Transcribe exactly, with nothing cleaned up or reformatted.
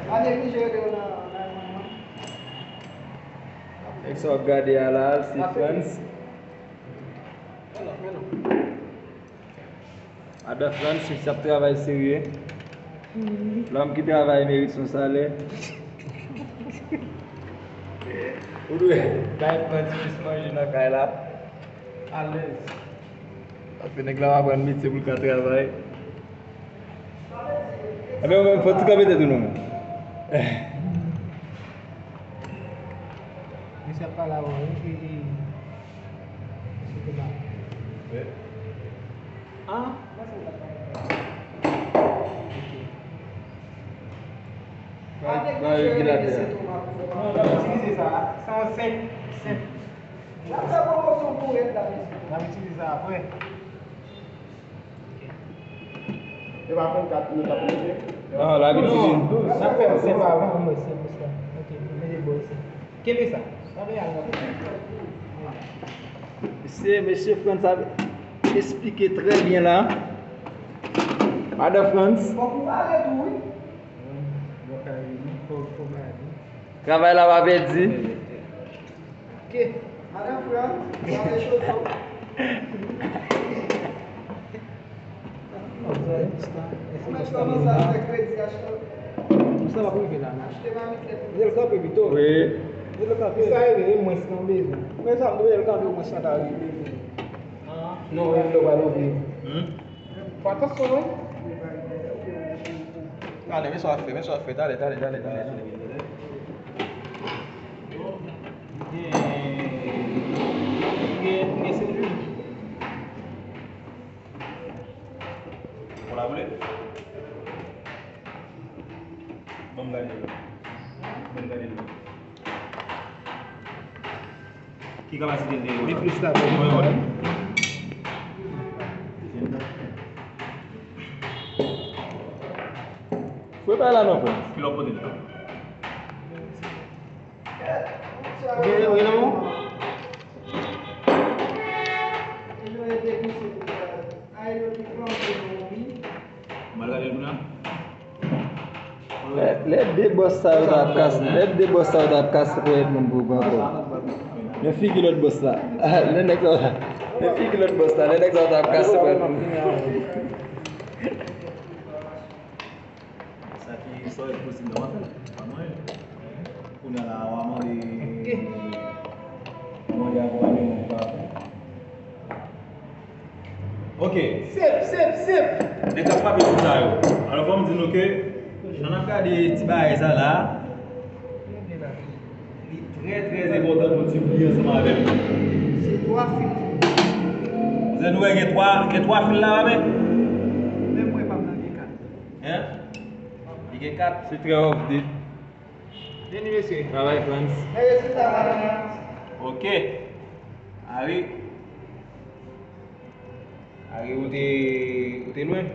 Pa neglije rete yo nan, nan, nan, nan. Nèg sa w ap gade a la, se Frantz. Madan Frantz, misye ap travay serye. Lòm ki travay merit son salè. Ou dwe bay Frantz plis manje nan kay la. Alèz. Paske nèg la pa pran metye pou l ka travay. Ebyen, ou menm, fò w ti kanpe tèt ou non, men. Mesye ap pale avè w, wi, e, e, mesye te ba. An? Ba, ba regilatè a. Non, n ap itilize sa. Sa yon senp, senp. N ap fè pwomosyon pou rèd la, mesye. N ap itilize sa apre. E pa vennkat nou t ap mete? Non, l ap itilize. N ap fè senp avan. Mwen, senp pou sa. Ok, mete bò isit. Kenbe sa. Kenbe sa. Mesye, mesye Frantz ap esplike trè byen la. Madan Frantz. Fòk ou pale tou, wi. Travay la pa pèdi. Ok. Madan Frantz, sa se choto. Ou mèt kòmanse al fè kredi achte. Sa pa prive la, non. Achte mamit lèt. Mete l kanpe pito. Wi. Mete l kanpe. Sa rive, e mwens kanpe. Men sa, mwen l kanpe, mwen sa ta rive. Non, e lè w pral ouvri. Hmm? Fè atansyon, wi. Talè, men sa w ap fè, men sa w ap fè. Talè, talè, talè, talè, talè. Gen, gen, gen seri. Ou la boule? Ban m gade l. Ban m gade l. Ki kapasite l te ye? Li plis la, bon, mwen wè. Fwe pa la non, frè. Ki lòt kote l? Gen, gen nan men w? Mal gade l pou nan? Lè, lè de bòs sa yo ta ap kase, lè de bòs sa yo ta ap kase pou Edmond Bourg ankò. Men figi lòt bòs la. Lè nèg sa, men figi lòt bòs la, lè nèg sa ta ap kase pou Edmond. Sa ki, sa ki posib nan w ap fè l. Pa mwen. Kounye a la, w a mande mande akonpayman pou pa fè. Ok. Sip, sip, sip. Nèg k ap frape sou sa yo. Alò, fò m di nou ke, jan n ap gade ti bagay sa la, li trè, trè enpòtan pou n siveye ansanm avè l. Se twa fil. Zè nou wè gen twa, gen twa fil la, pa men? Menm mwen, pa m nan gen kat. Hein? Li gen kat. Se trè ofde. Vini, mesye. Travay, Frantz. Ok. Ari. Ari, ou te, ou te lwen.